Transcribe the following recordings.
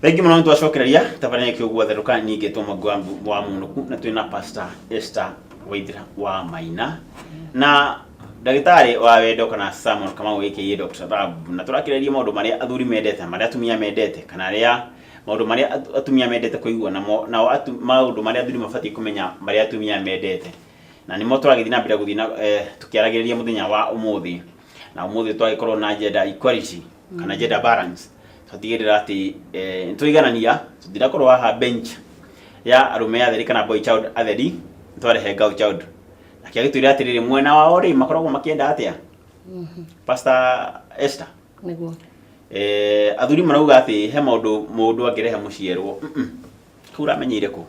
Thengi mũno nĩ twacokereria tabarĩra ĩkĩ ũguo therũka ningĩ twa Mwangi wa Mũnũku na twĩna Pastor Esther Waithira wa Maina na ndagĩtarĩ wa wendo kana Samuel Kamau aka Dr. Love, na tũrakĩrĩria maũndũ marĩa athuri mendete, marĩa atumia mendete, kana arĩa maũndũ marĩa atumia mendete kũigua namo nao maũndũ marĩa athuri mabatiĩ kũmenya marĩa atumia mendete, na nĩmo tũragĩthiĩ na mbere gũthiĩ na tũkĩaragĩrĩria mũthenya wa ũmũthĩ. Na ũmũthĩ twagĩkorwo na gender equality kana gender balance, twatigĩrĩra atĩ nĩtwaiganania, tũtirakorwo haha bench ya arũme atheri kana boy child atheri, twarehe girl child nake agĩtwĩra atĩrĩrĩ, mwena wao rĩ, makoragwo makĩenda atĩa, Pastor Esther? Nĩguo. Athuri marauga atĩ he maũndũ mũndũ angĩrehe mũciĩ erwo, "Kau ũramenyeire kũ?"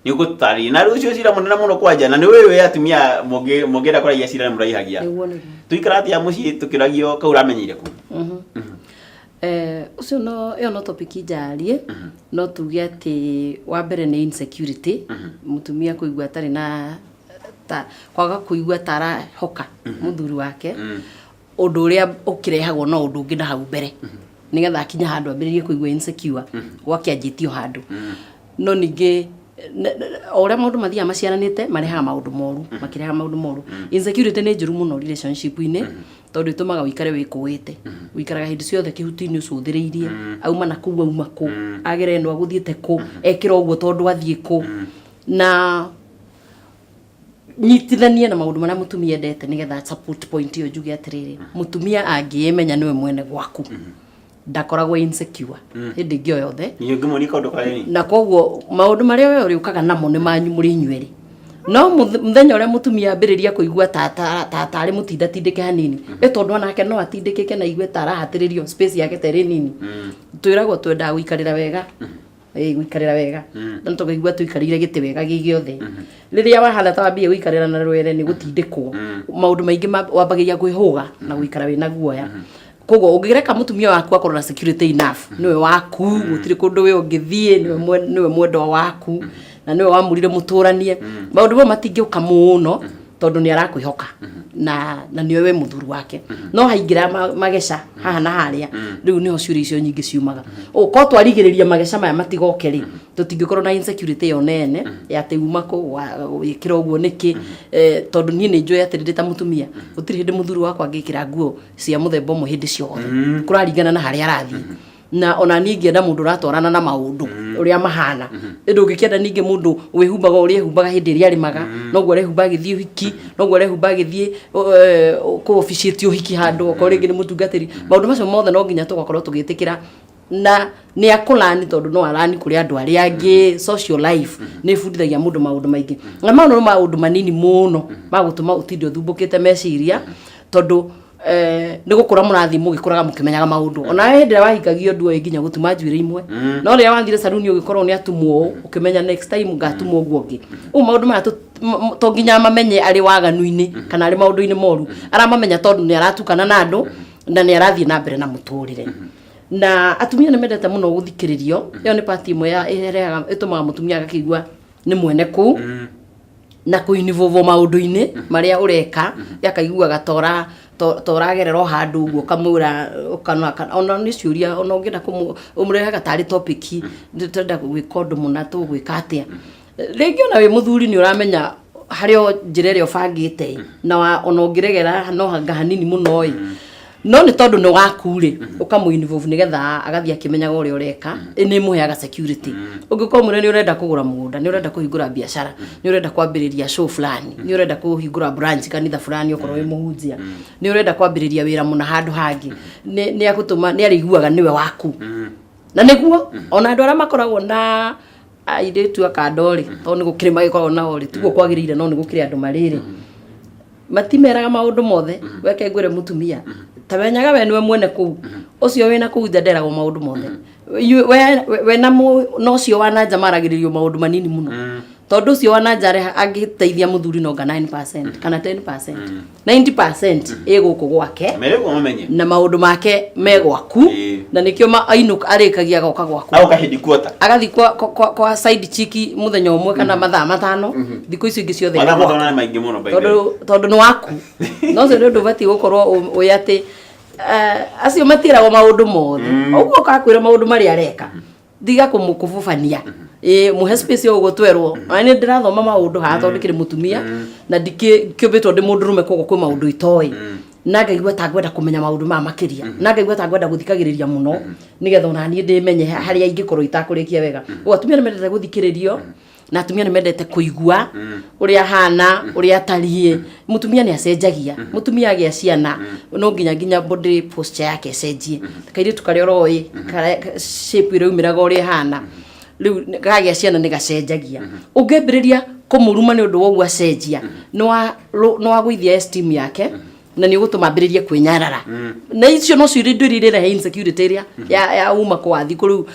Nĩ ũgũtarĩria na rĩu ũcio cira mũnene mũno kwanja, na nĩ wĩ wĩ atumia mũngĩenda kũraiha cira nĩ mũraihagia. Nĩguo, nĩguo. Tũikara atĩa mũciĩ tũkĩragio kau ũramenyeire kũ? Ũcio no ĩyo no topic njarie. No tuge atĩ wa mbere nĩ insecurity, mũtumia kũigua atarĩ na ta kwaga kũigua ta arahoka mũthuri wake, ũndũ ũrĩa ũkĩrehagwo no ũndũ ũngĩ na hau mbere nĩgetha akinye handũ ambĩrĩrie kũigua insecure, gwakĩanjĩtio handũ. No ningĩ o ũrĩa maũndũ mathiaga maciaranĩte, marehaga maũndũ moru, makĩrehaga maũndũ moru. Insecurity nĩ njũru mũno relationship-inĩ tondũ ĩtũmaga ũikare wĩkũĩte, ũikaraga hĩndĩ ciothe kĩhuti-inĩ ũcũthĩrĩirie auma na kũu, auma kũ, agera ĩno, agũthiĩte kũ, ekĩra ũguo tondũ athiĩ kũ, na nyitithanie na maũndũ marĩa mũtumia endete nĩgetha support point ĩyo. Njuge atĩrĩrĩ, mũtumia angĩĩmenya nĩwe mwene gwaku, ndakoragwo insecure hĩndĩ ĩngĩ o yothe. Niĩ ngĩmuonia kaũndũ karĩa Na koguo maũndũ marĩa we ũrĩũkaga namo nĩ manyu mũrĩ inyuerĩ. No mũthenya ũrĩa mũtumia ambĩrĩria kũigua ta tarĩ mũtindatindĩke hanini, ĩ tondũ onake no atindĩkĩke na igue ta arahatĩrĩrio, space yake ta ĩrĩ nini. Twĩragwo twendaga gũikarĩra wega, ĩ gũikarĩra wega, na tũkaigua tũikarĩire gĩtĩ wega gĩ gĩothe. Rĩrĩa wahana ta wambie gũikarĩra na rwere nĩ gũtindĩkwo, maũndũ maingĩ wambagĩria kwĩhũga na gũikara wĩna guoya. Koguo ũngĩreka mũtumia waku akorwo na security enough, nĩwe waku, gũtirĩ kũndũ we ũngĩthiĩ, nĩwe mwendwa waku na nĩwe wamũrire mũtũranie, maũndũ mau matingĩũka mũno tondũ nĩ arakwĩhoka na nĩwe we mũthuri wake. No haingĩra mageca haha na harĩa, rĩu nĩho ciũria icio nyingĩ ciumaga. Ko twarigĩrĩria mageca maya matigoke rĩ, tũtingĩkorwo na insecurity ĩyo nene ya atĩ uma kũ wĩkĩra ũguo nĩkĩ. Tondũ niĩ nĩ njũĩ atĩrĩ, ndĩ ta mũtumia, gũtirĩ hĩndĩ mũthuri wakwa angĩkĩra nguo cia mũthemba ũmwe hĩndĩ ciothe, kũraringana na harĩa arathiĩ. Na ona niĩ ingĩenda mũndũ ũratwarana na maũndũ ũrĩa mahana, ĩndĩ ũngĩkĩenda ningĩ mũndũ wĩhumbaga ũrĩa ehumbaga hĩndĩ ĩrĩa arĩmaga, noguo arehumba agĩthiĩ ũhiki, noguo arehumba agĩthiĩ kũ officiate ũhiki handũ, okorwo rĩngĩ nĩ mũtungatĩri. Maũndũ macio mothe no nginya tũgakorwo tũgĩtĩkĩra na nĩ akũlani, tondũ no arani kũrĩ andũ arĩa angĩ. Social life nĩ ĩbundithagia mũndũ maũndũ maingĩ, na mau no maũndũ manini mũno ma gũtũma ũtinde ũthumbũkĩte meciria, tondũ nĩ gũkũra mũrathiĩ mũgĩkũraga mũkĩmenyaga maũndũ. Ona hĩndĩ ĩrĩa wahikagio nduoĩ nginya gũtuma njuĩrĩ imwe, no rĩrĩa wathire saruni ũgĩkorwo nĩ atumwo ũũ, ũkĩmenya next time ngatumwo ũguo ũngĩ. Ũguo maũndũ maya to nginya mamenye arĩ waganu-inĩ kana arĩ maũndũ-inĩ moru, aramamenya tondũ nĩ aratukana na andũ na nĩ arathiĩ na mbere na mũtũrĩre. Na atumia nĩ mendete mũno gũthikĩrĩrio. Ĩyo nĩ part ĩmwe ya ĩrehaga ĩtũmaga mũtumia agakĩigua nĩ mwene kũu na kũinvolve maũndũ-inĩ marĩa ũreka, akaiguaga tora to ũragerera o handũ ũguo ũkamwĩra ũkana ona nĩ ciũria, ona ũngĩenda ũmũrehaga tarĩ topic, tũrenda gwĩka ũndũ mũna, tũgwĩka atĩa. Rĩngĩ ona wĩ mũthuri nĩ ũramenya harĩ o njĩra ĩrĩa ũbangĩte na ona ũngĩregera no hanga hanini mũno ĩ, no nĩ tondũ nĩ waku rĩ, ũkamũ involve nĩgetha agathiĩ akĩmenyaga ũrĩa ũreka. Nĩ ĩmũheaga security. Ũngĩkorwo mwĩre nĩ ũrenda kũgũra mũgũnda, nĩ ũrenda kũhingũra biacara, nĩ ũrenda kwambĩrĩria show fulani, nĩ ũrenda kũhingũra branch kanitha fulani, okorwo wĩ mũhunjia, nĩ ũrenda kwambĩrĩria wĩra mũna handũ hangĩ, nĩ agũtũma nĩ arĩiguaga nĩwe waku. Na nĩguo ona andũ arĩa makoragwo na airĩtu akando rĩ, tondũ nĩ gũkĩrĩ magĩkoragwo nao rĩ, tiguo kwagĩrĩire, no nĩ gũkĩrĩ andũ marĩrĩ matimeraga maũndũ mothe. Weke ngwĩre, mũtumia ta menyaga we nĩwe mwene kũu, ũcio wĩna kũu nja nderagwo maũndũ mothe. We na na ũcio wa nanja maragĩrĩrio maũndũ manini mũno, tondũ ũcio wa nanja angĩteithia mũthuri no nga 9% kana 10%, 90% ĩ gũkũ gwake. Merĩgwo mamenye. Na maũndũ make me gwaku. Na nĩkĩo ainũka arĩkagia agoka gwaku. Agoka hĩndĩ kuota. Agathiĩ kwa side chick mũthenya ũmwe kana mathaa 5, thikũ icio ingĩ ciothe mathaa arĩ gwaku. 5 nĩ maingĩ mũno by the way. Tondũ nĩ waku. No ũcio nĩ ũndũ ũbatiĩ gũkorwo ũĩ atĩ acio matiragwo maũndũ mothe. Ũguo ũkakwĩra maũndũ marĩa areka. Tiga kũbũbania, ĩĩ, mũhe space o ũguo twerwo. Ona nĩ ndĩrathoma maũndũ haha tondũ ndĩkĩrĩ mũtumia na ndikĩũmbĩtwo ndĩ mũndũrũme, koguo kwĩ maũndũ itoĩ na ngaigua ta ngwenda kũmenya maũndũ maya makĩria, na ngaigua ta ngwenda gũthikagĩrĩria mũno nĩgetha ona niĩ ndĩmenye harĩa ingĩkorwo itakũrĩkia wega. Ũguo atumia nĩ mendete gũthikĩrĩrio na atumia nĩ mendete kũigua ũrĩa ahana, ũrĩa atariĩ. Mũtumia nĩ acenjagia. Mũtumia agĩa ciana no nginya nginya body posture yake ĩcenjie. Kairĩtu karĩa ũroĩ shape ĩrĩa umĩraga ũrĩa ĩhana, rĩu kagĩa ciana nĩ gacenjagia. Ũngĩambĩrĩria kũmũruma nĩ ũndũ wa ũguo acenjia, nĩ wagũithia esteem yake na nĩ ũgũtũma ambĩrĩrie kwĩnyarara, na icio no cio indo iria irehe insecurity ĩrĩa ya uma kwa thikũ. Rĩu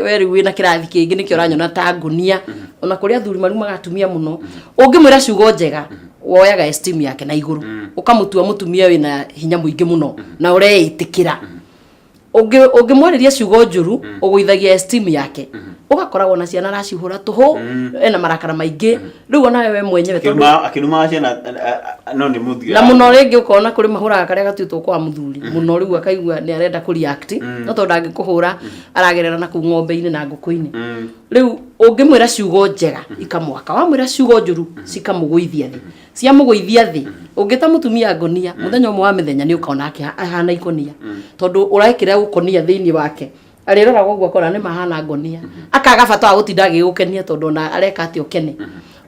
we rĩu wĩna kĩrathi kĩngĩ, nĩkĩo ũranyona ta ngũnia. Ona kũrĩ athuri marumaga atumia mũno. Ũngĩmwĩra ciugo njega, woyaga esteem yake na igũrũ, ũkamũtua mũtumia wĩna hinya mũingĩ mũno na ũreĩtĩkĩra. Ũngĩmwarĩria ciugo njũru, ũgũithagia esteem yake, ũgakoragwo na ciana aracihũra tũhũ, ena marakara maingĩ. Rĩu onawe we mwenyewe tondũ Akĩrumaga ciana no nĩ mũthuri. Na mũno rĩngĩ ũkona kũrĩ mahũraga karĩa gatuĩtwo kwa mũthuri mũno. Rĩu akaigua nĩ arenda kũ react, no tondũ ndangĩkũhũra, aragerera na kũu ng'ombe-inĩ na ngũkũ-inĩ. Rĩu ũngĩmwĩra ciugo njega ikamwaka, wamwĩra ciugo njũru cikamũgũithia thĩ. Ciamũgũithia thĩ, ũngĩta mũtumia ngonia, mũthenya ũmwe wa mĩthenya nĩ ũkona ahana ikonia, tondũ ũrekĩra ũkonia thĩinĩ wake. Arĩroraga ũguo akona nĩ mahana ngonia, akaga bata wa gũtinda agĩgũkenia, tondũ ona areka atĩ ũkene.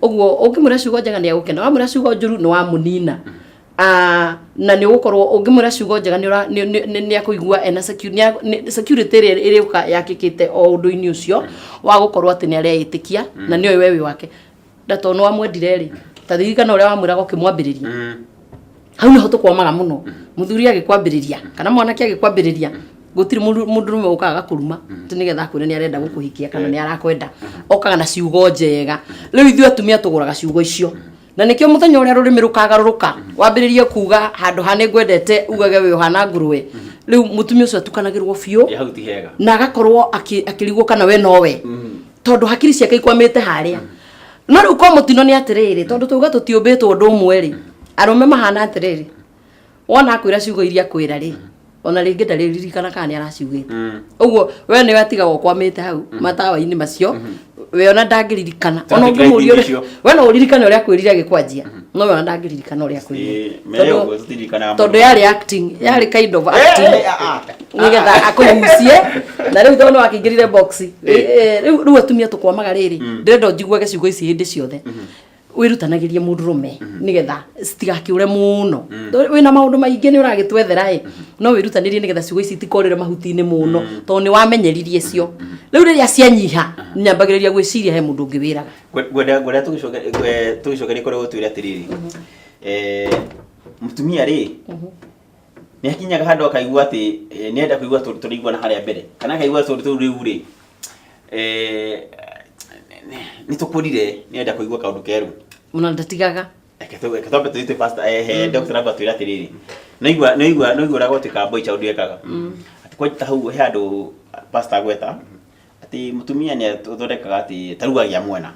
Ũguo ũngĩmwĩra ciugo njega nĩ agũkena, wamwĩra ciugo njũru nĩ wamũnina. Na nĩ ũgũkorwo ũngĩmwĩra ciugo njega nĩ akũigua ena security ĩrĩa ĩrĩũka yakĩkĩte o ũndũ-inĩ ũcio wa gũkorwo atĩ nĩ areĩtĩkia na nĩoĩ we wĩ wake. Na tondũ nĩ wamwendire rĩ, ta ririkana ũrĩa wamwĩraga ũkĩmwambĩrĩria. Hau nĩho tũkwamaga mũno. Mũthuri agĩkwambĩrĩria kana mwanake agĩkwambĩrĩria, gũtirĩ mũndũrũme ũkaga gakũruma atĩ nĩgetha akwĩre nĩ arenda gũkũhikia kana nĩ arakwenda. Okaga na ciugo njega. Rĩu ithuĩ atumia tũgũraga ciugo icio, na nĩkĩo mũthenya ũrĩa rũrĩmĩ rũkagarũrũka wambĩrĩrie kuga handũ ha nĩ ngwendete ugage wĩ ũhana ngũrwe, rĩu mũtumia ũcio atukanagĩrwo biũ. Hau ti hega. Na agakorwo akĩrigwo kana we nowe, tondũ hakiri ciake ikwamĩte harĩa. No rĩu ko mũtino nĩ atĩrĩrĩ, tondũ tauga tũtiũmbĩtwo ũndũ ũmwe rĩ, arũme mahana atĩrĩrĩ, wona akwĩra ciugo iria akwĩra rĩ, ona rĩngĩ ndarĩririkana kana nĩ araciugĩte. Ũguo we nĩwe atigagwo ũkwamĩte hau matawa-inĩ macio. We ona ndangĩririkana, ona Traffic light ũngĩmũria ũrĩa icio. we no ũririkane ũrĩa akwĩrire agĩkwanjia, no we ona ndangĩririkana ũrĩa akwĩrire. Ĩĩ, mere Tondũ- ũguo tũtirikanaga tondũ mũno. yarĩ acting, yarĩ kind of acting Eh, ah, ah. nigetha akũgucie. Na rĩu tondũ wakĩingĩrire box. Rĩu atumia tũkwamaga rĩrĩ, ndĩrenda ũnjiguage ciugo ici hĩndĩ ciothe. Wĩrutanagĩrie mũndũrũme nĩgetha citigakĩũre mũno. Wĩna maũndũ maingĩ nĩ ũragĩtwethera ĩ, no wĩrutanĩrie nĩgetha ciugo ici itikorĩre mahuti-inĩ mũno, tondũ nĩ wamenyeririe cio. Rĩu rĩrĩa cianyiha, nyambagĩrĩria gwĩciria he mũndũ ũngĩ wĩraga. Ngwenda tũgĩcokerie kũrĩa gũtwĩre atĩrĩrĩ, mũtumia rĩ nĩ akinyaga handũ akaigua atĩ nĩ enda kũigua tũndũ tũraigua na harĩa mbere, kana akaigua tũndũ tũu rĩu rĩ nĩ tũkũrire, nĩ enda kũigua kaũndũ kerũ. Ona ndatigaga. Reke twambe tũthiĩ twĩ pastor, doctor amba twĩre atĩrĩrĩ, nĩwaigua ũrĩa gwatuĩka boy child ekaga atĩ kwanja hau he handũ pastor agweta atĩ mũtumia nĩ athondekaga atĩ ta rĩu agĩa mwana,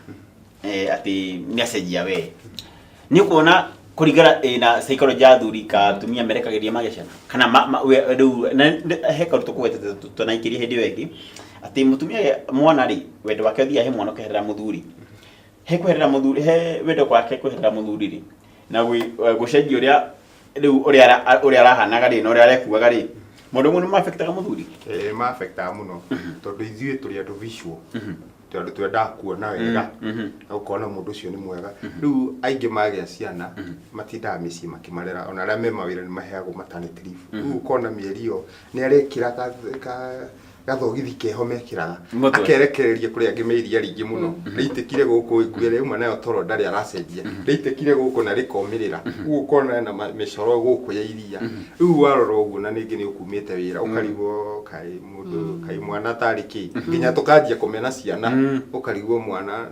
atĩ nĩ acenjia. We nĩ ũkuona kũringana na psychology ya athuri ka atumia merekagĩria magĩa ciana kana rĩu he kaũndũ tũkũgwetete tũnaikĩria hĩndĩ ĩyo ĩngĩ atĩ mũtumia agĩa mwana rĩ, wendo wake ũthiaga he mwana ũkeherera mũthuri, he kweherera mũthuri, he wendo kwake kweherera mũthuri rĩ, na gũcenjia ũrĩa rĩu ũrĩa arahanaga rĩ na ũrĩa arekuaga rĩ, maũndũ mamwe nĩ ma-affectaga mũthuri. Nĩ ma-affectaga mũno, tondũ ithuĩ tũrĩ andũ visual, tũrĩ andũ twendaga kuona wega na ũkona mũndũ ũcio nĩ mwega. Rĩu aingĩ magĩa ciana matindaga mĩciĩ makĩmarera, ona arĩa me mawĩra nĩ maheagwo maternity leave. Rĩu ũkona mĩeri ĩyo nĩ arekĩra gathogithi keho mekĩraga. Mũtwe. Akerekereria kũrĩ angĩ me iria rĩingĩ mũno rĩitĩkire gũkũ, nguo ĩrĩa yauma nayo toro ndarĩ aracenjia, rĩitĩkire gũkũ na rĩkomĩrĩra. Ũguo ũkona ena mĩcoro gũkũ ya iria. Rĩu warora ũguo na ningĩ nĩ ũkumĩte wĩra, ũkarigwo kaĩ mũndũ kaĩ mwana tarĩ kĩ, nginya tũkanjia kũmena ciana. Ũkarigwo mwana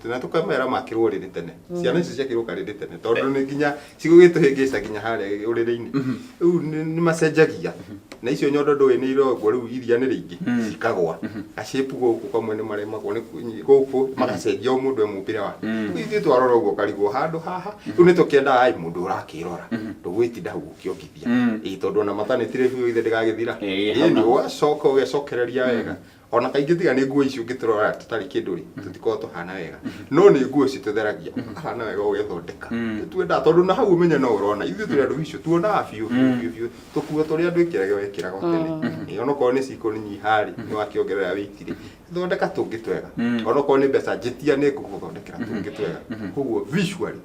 na tũkamera makĩrwo ũrĩrĩ tene. Ciana icio ciakĩrwo karĩrĩ tene tondũ nĩ nginya cigũgĩtũhĩngĩca nginya harĩa ũrĩrĩ-inĩ. Rĩu nĩ macenjagia na icio nyondo ndũĩ nĩ irongwo. Rĩu iria nĩ rĩingĩ cikagwa gacĩpu gũkũ kamwe nĩ maremagwo nĩ gũkũ magacenjia o mũndũ e mũmbĩre wake. Rĩu ithuĩ twarora ũguo ũkarigwo handũ haha. Rĩu nĩ tũkĩendaga ai mũndũ ũrakĩrora ndũgwĩtinda hau ũkĩongithia. Ĩĩ, tondũ ona maternity leave ithe ndĩgagĩthira. Ĩĩ, hau Ĩĩ, naho. ũgacoka ũgecokereria wega. Ona kaingĩ tiga nĩ nguo icio ũngĩtũrora tũtarĩ kĩndũ rĩ, tũtikoragwo tũhana wega, no nĩ nguo citũtheragia ũkahana wega ũgethondeka. Nĩtwendaga tondũ na hau ũmenye no ũrona ithuĩ tũrĩ andũ bicio tuonaga biũ biũ biũ biũ tũkuo tũrĩa andũ ĩkĩraga wekĩraga tene. Ĩ, onokorwo nĩ cikũ nĩ nyiha rĩ, nĩ wakĩongerera weight rĩ, thondeka tũngĩ twega. Onokorwo nĩ mbeca njĩtia nĩ ngũgũthondekera tũngĩ twega. Koguo visually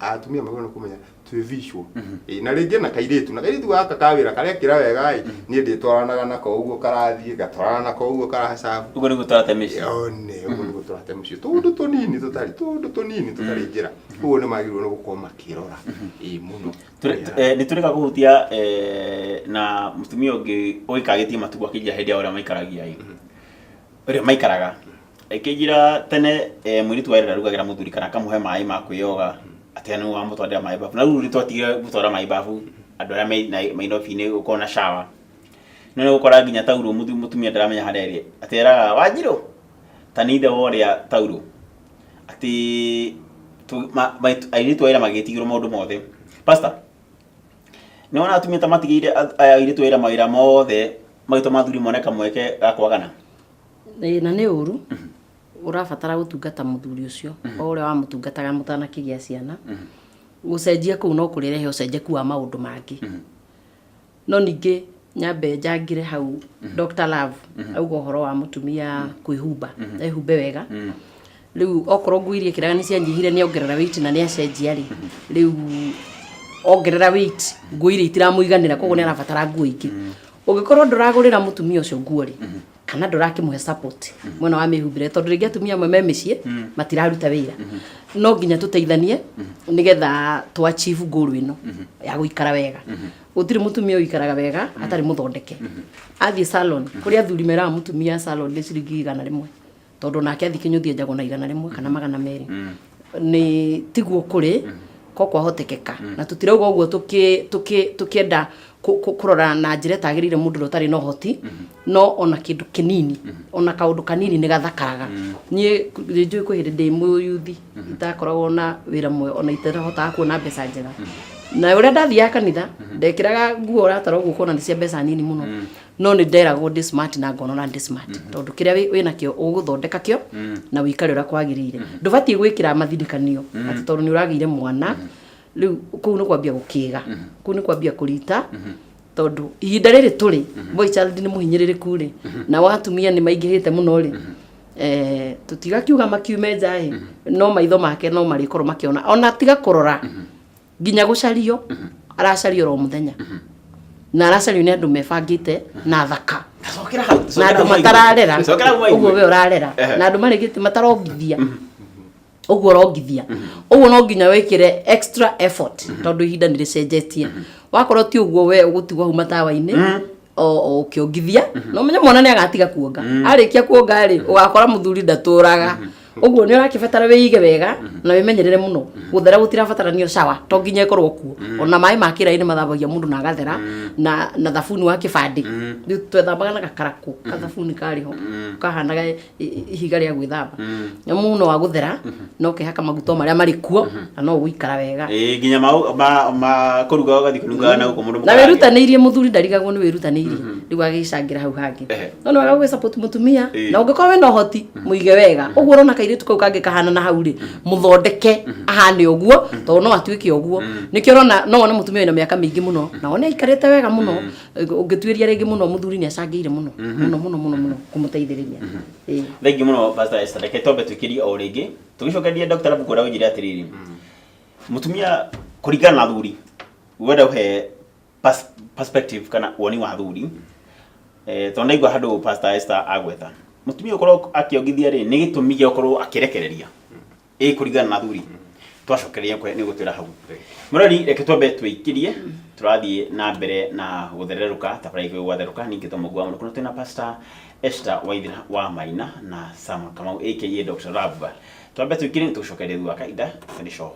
atumia magĩrĩirwo nĩ kũmenya twĩ visual. Ĩ, na rĩngĩ na kairĩtu, na kairĩtu gaka ka wĩra karekĩra wega ĩ, niĩ ndĩtwaranaga nako ũguo karathiĩ, ngatwarana nako ũguo karacabu. Ũguo nĩguo tũrate mĩciĩ. One, ũguo nĩguo tũrate mũciĩ. Tũũndũ tũnini tũtarĩ, tũũndũ tũnini tũtarĩ njĩra. Ũguo nĩ magĩrĩirwo nĩ gũkorwo makĩrora. Ĩ mũno. Nĩ tũrĩka kũhutia na mũtumia ũngĩ ũgĩkagĩtie matukũ akĩnjĩra hĩndĩ ya ũrĩa maikaragia ĩ, ũrĩa maikaraga ĩkĩnjĩra tene, mũirĩtu wa wĩra ndarugagĩra mũthuri kana akamũhe maĩ ma kwĩyoga, atĩ nĩ wamũtwarĩra maĩ babu. Na rĩu nĩ twatigire gũtwara maĩ babu andũ arĩa me Nairobi-inĩ gũkorwo na shower, no nĩ gũkora nginya taurũ mũtumia ndaramenya harĩa ĩrĩ, atĩ eraga Wanjirũ ta nĩ ithe wa ũrĩa taurũ, atĩ airĩtu a wĩra magĩtigĩrwo maũndũ mothe. Pastor, nĩ wona atumia ta matigĩire aya airĩtu a wĩra mawĩra mothe magĩtũma athuri mone kamweke ga kwagana? Ĩĩ, na nĩ ũru. Ũrabatara gũtungata mũthuri ũcio o ũrĩa wamũtungataga mũtanakĩgĩa ciana. Gũcenjia kũu no kũrĩrehe ũcenjeku wa maũndũ mangĩ. No ningĩ nyambe njangĩre hau Dr. Love auga ũhoro wa mũtumia kwĩhumba, ehumbe wega. Rĩu okorwo nguo iria ekĩraga nĩ cianyihire nĩ ongerera weight na nĩ acenjia rĩ, rĩu ongerera weight nguo iria itiramũiganĩra, koguo nĩ arabatara nguo ingĩ. Ũngĩkorwo ndũragũrĩra mũtumia ũcio nguo rĩ, kana ndũrakĩmũhe support mwena wa mĩhumbĩre, tondũ rĩngĩ atumia amwe me mĩciĩ matiraruta wĩra, no nginya tũteithanie nĩgetha tũ achieve goal ĩno ya gũikara wega. Gũtirĩ mũtumia ũikaraga wega atarĩ mũthondeke. Athiĩ salon, kũrĩ athuri meraga mũtumia salon nĩ ciringi 100, tondũ nake athiĩ kĩnyũthi enjagwo na 100 kana 200. Nĩ tiguo kũrĩ ko kwahotekeka, na tũtirauga ũguo tũkĩenda kũrora na njĩra ĩtagĩrĩire mũndũ ũrĩa ũtarĩ na ũhoti, no ona kĩndũ kĩnini, ona kaũndũ kanini nĩ gathakaraga. Niĩ nĩ njũĩ kwĩ hĩndĩ ndĩ mũyuthi itakoragwo na wĩra mwega, ona itarahotaga kuona mbeca njega, na ũrĩa ndathiaga kanitha ndekĩraga nguo ũratara ũguo ũkona nĩ cia mbeca nini mũno, no nĩ nderagwo ndĩ smart na ngona ona ndĩ smart, tondũ kĩrĩa wĩnakĩo ũgũthondeka kĩo na wĩikare ũrĩa kwagĩrĩire. Ndũbatiĩ gwĩkĩra mathirĩkanio atĩ tondũ nĩ ũragĩire mwana. Rĩu kũu nĩ kwambia gũkĩga, kũu nĩ kwambia kũrita, tondũ ihinda rĩrĩ tũrĩ boy child nĩ mũhinyĩrĩrĩku rĩ, nao atumia nĩ maingĩhĩte mũno rĩ, tũtigakiuga makiume nja ĩ, no maitho make no marĩkorwo makĩona, ona tiga kũrora nginya gũcario aracario oro mũthenya, na aracario nĩ andũ mebangĩte na thaka Cokera hau, na cokera andũ hau maigua. matararera Cokera hau maigua. ũguo we ũrarera, na andũ marĩkĩtie matarongithia ũguo ũrongithia ũguo, no nginya wĩkĩre extra effort, tondũ ihinda nĩ rĩcenjetie. Wakorwo ti ũguo, we ũgũtigwo hau matawa-inĩ o ũkĩongithia, no menye mwana nĩ agatiga kuonga. Arĩkia kuonga rĩ, ũgakora mũthuri ndatũraga. Ũguo nĩ ũrakĩbatara wĩige wega na wĩmenyerere mũno. Gũthera gũtirabatarania shower, to nginya ĩkorwo kuo. Ona maĩ ma kĩraĩ nĩ mathambagia mũndũ na agathera, na thabuni wa kĩbandĩ. Rĩu twethambaga na gakarakũ kathabuni karĩ ho kahanaga ihiga rĩa gwĩthamba, na mũno wa gũthera no ũkehaka maguta o marĩa marĩ kuo na no ũgũikara wega. Ĩĩ, nginya ma kũruga ũgathiĩ kũruga na gũkũ mũndũ Na mũkarange. wĩrutanĩirie, mũthuri ndarigagwo nĩ wĩrutanĩirie, rĩu agĩcangĩra hau hangĩ. No nĩ wega gwĩ support mũtumia, na ũngĩkorwo wĩna ũhoti mũige wega ũguo ũrona kairĩtu kau kangĩ kahana na hau rĩ, mũthondeke ahane ũguo, tondũ no atuĩke ũguo. Nĩkĩo ũrona no wone mũtumia wĩna mĩaka mĩingĩ mũno na wone aikarĩte wega mũno. Ũngĩtuĩria rĩngĩ mũno, mũthuri nĩ acangĩire mũno mũno mũno mũno mũno kũmũteithĩrĩria. Ĩĩ. Thengiũ mũno, Pastor Esther. Reke twambe twĩkĩrie o rĩngĩ tũgĩcokeria Dr. Rabu kũrĩa ũnjĩre atĩrĩrĩ, mũtumia kũringana na athuri, wenda ũhe perspective kana woni wa athuri, tondũ ndaigua handũ Pastor Esther agweta mũtumia ũkorwo akĩongithia rĩ, nĩ gĩtũmi gĩa gũkorwo akĩrekereria ĩ kũringana na athuri. Twacokereria nĩ gũtwĩra hau. Mũrori, reke twambe twĩikĩrie, tũrathiĩ na mbere na gũthererũka tabarĩra ĩkĩgwo gwatherũka. Ningĩ tũmũgua mũno kuna twĩna Pastor Esther Waithira wa Maina na Samuel Kamau aka Dr. Love. Twambe twĩikĩrie, tũcokererie thutha wa kahinda gatarĩ coho.